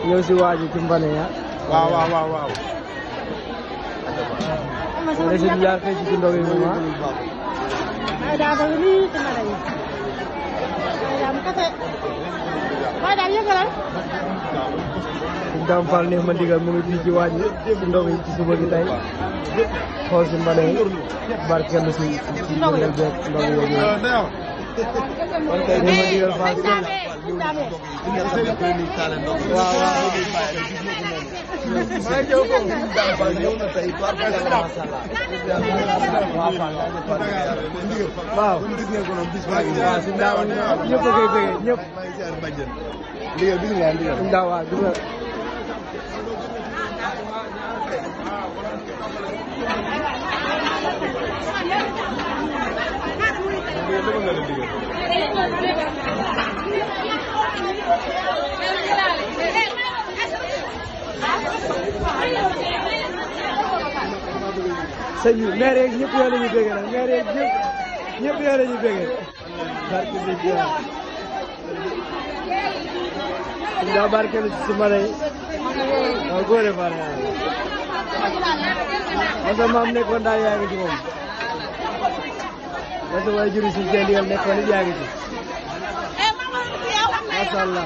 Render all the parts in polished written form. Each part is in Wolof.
ñëw si waa ji ci mbane ya. waaw. Rachid Ndiaye fii ci ndog yi moom Dame Fall neex ma digal mu ngi fii ci waañ bi ci ndog yi ci suba gi tey xool si mbane yi barkeelu si njëriñ beeg ndog yi yooyu. kon tey neex ma digal Fall si waaw. waaw si daaw ñëpp a koy bëggee ñëpp. liggéey bi nga liggéey. Ndao waaw du nga. sëñ bi maire yeeg ñëpp yoo la ñuy bëggee nag maire yeeg ñëpp yoo la ñuy bëggee. Nda barkelu ci suma lay waaw góore far yaa wasa maam nekkoon daal yaa ngi ci moom wasa way juri si seen digal nekkoon it yaa ngi ci masha Allah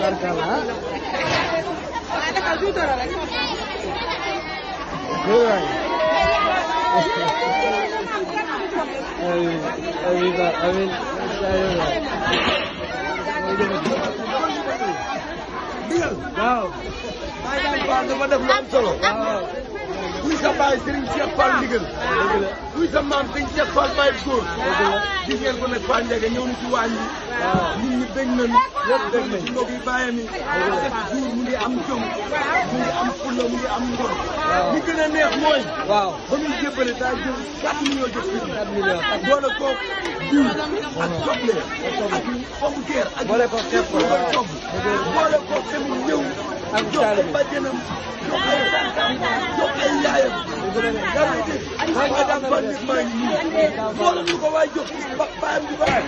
barkala Amin. Waaw. Baye Dame Fall dafa def lu am solo. Waaw. kuy sa baay Serigne Cheikh Fall ndigal. kuy sa maam Serigne Cheikh Fall Baye Góor. gis ngeen ko nag Fall Ndiaga ñëw na ci waañ bi. waaw nit ñi bëgg nañu. ñëpp bëgg nañu. mbokk yi bàyyam yi. jour mu ngi am jom. mu ngi am fulla mu ngi am ngor. li gën a neex mooy. waaw ba muy jébbale daa jël 4 millions jox ko. 4 millions. boole ko diw ak soble. ak pomme de terre ak. boole ko képp waaw boole ko tamit ñëw. ak jox ko taalibe. bàjjenam jox ay tantam jox ay yaayam. yaa ngi dégg Baye Dame Fall nit maa ngi nii boole ñu ko waay jox baayam di baay.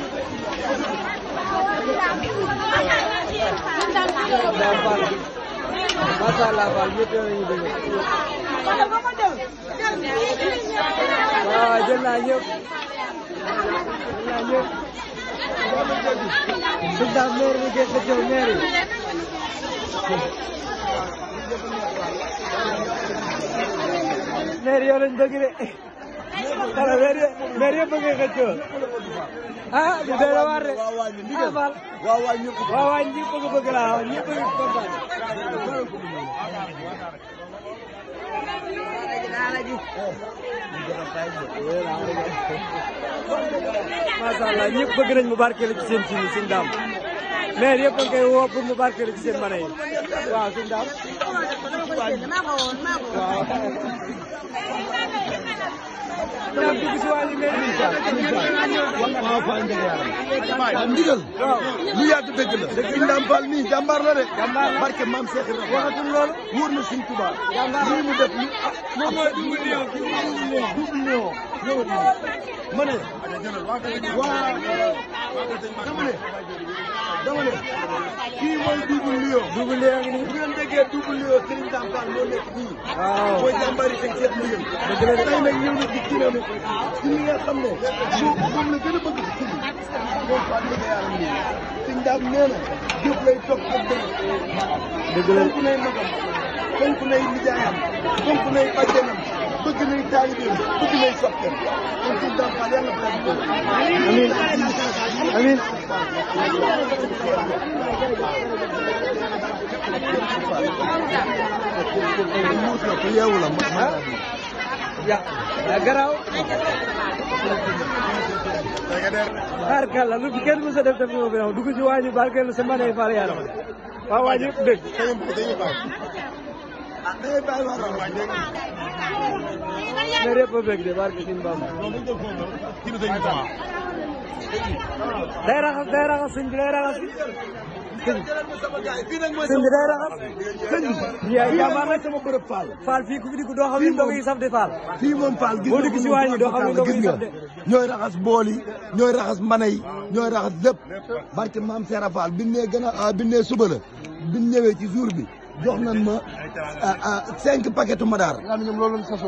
Dame Fall masha Allah Fall ñëpp yoo la ñuy bëggee. waaw jël naa ñëpp. su daan maire bi gerte jëw maire yi. maire yoo lañ bëgg de. xanaa maire yëpp bëgg nga xëccoo. ah di doy la waar de. ah Fall. waaw ñëpp bëgg laa wax ñëpp bëgg kontaan. macha allah ñëpp bëgg nañ mu barkeelu ci seen ci suñu daam mais yëpp a ngi koy woo pour mu barkeelu ci seen mane yi waaw suñu daam waaw. daam dugg si wàllu mbéy mi incha waaw Fall Ndiaga ndigal lu yàgg dëgg la dëgg Dame Fall nii jàmbaar la de barke maam Cheikh Ibrahima waxatul loolu wóor na Sëñ Tuubaa lii mu def ni moom mooy double lion ma ne waa dama ne kii mooy double lion ngi nii bu ngeen déggee double lion Serigne Dame Fall moo nekk nii waaw mooy jàmbaari Sëñ Cheikh mu yëng tey nag ñëw na ci kii na ci li nga xam ne moom la gën a bëgg ci kii moom Fall Ndiaga yàlla nii Sëñ Dame nee na jëf lay topp ak dëgg la fonk nay magam fonk nay nijaayam fonk nay bàjjenam bëgg nay taalibeem bëgg nay soppeem kon Sëñ Dame Fall yàlla na ko amiin amiin yeewu la ya garaaw barkalla lu fi kenn mës a def moo fi dugg ci waañu barkalla sa mane faal yàlla waaw waañu yëpp dégg mais yëpp a bëgg de barke sin Bamba day raxas sëñ bi day raxas sëñ bi day raxas. sëñ bi. fii jàmbaar nag sama bërëb Fall. Fall fii ku fi dugg doo xam ne ndox yi saf de Fall. fii moom Fall gis nga boo dugg si waañ yi doo xam ne ndox yi saf de. ñooy raxas bool yi ñooy raxas mbana yi ñooy raxas lépp barke maam Seera Fall bi nee gën a bi nee suba la bi ñëwee ci jour bi jox nañ ma 5 paquetu madaar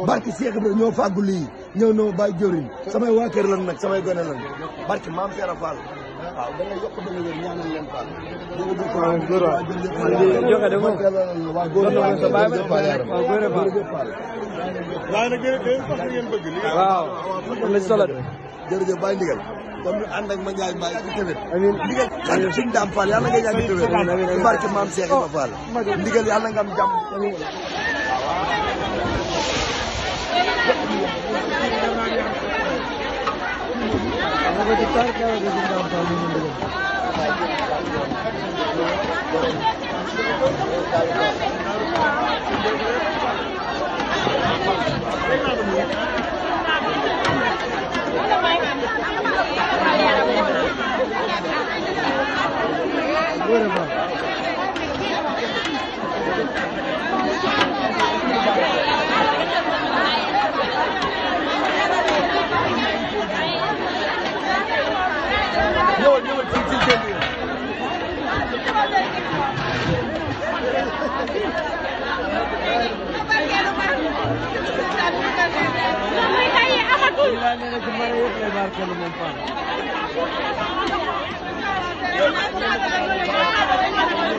barke Cheikh Ibrahima ñoo fàggu lii ñëw na ma bàyyi jëriñ samay waa kër lan nag samay gone lan barke maam Seera Fall waaw da ngay yokk da nga wér ñaanal leen Fall joxe de moom waa góor sa baay ba waaw góor a waaye nag sax ngeen bëgg li waaw am na solo de jërëjëf Baye Ndigal kon ñu ànd ak ma Ndiaye Baye ci tewet amiin ndigal xale suñu daam Fall yàlla nga yàgg tewet ci barke maam Cheikh Ibrahima Fall ndigal yàlla nga am jàmm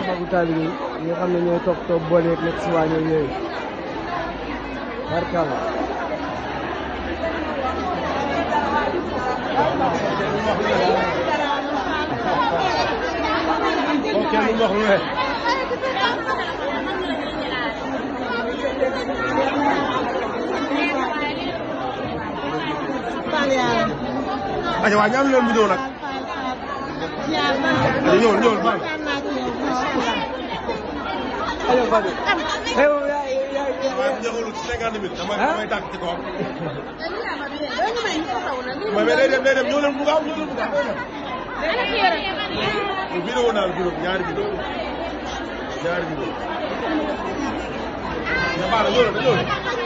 magu taalibe yi nga xam ne ñooy topp boole ak nekk si waa ñoom yooyu barkalla aja waa ñaan leen vidéo nag ñëwal ñëwal baax ayo Fadi waaye bu jeexul 50 minutes damay tàkk ci kawam mais day dem ñoo leen bu gaaw ñoo leen bu gaaw vidéo naa vidéo ñaari vidéo mais baax na ñoo leen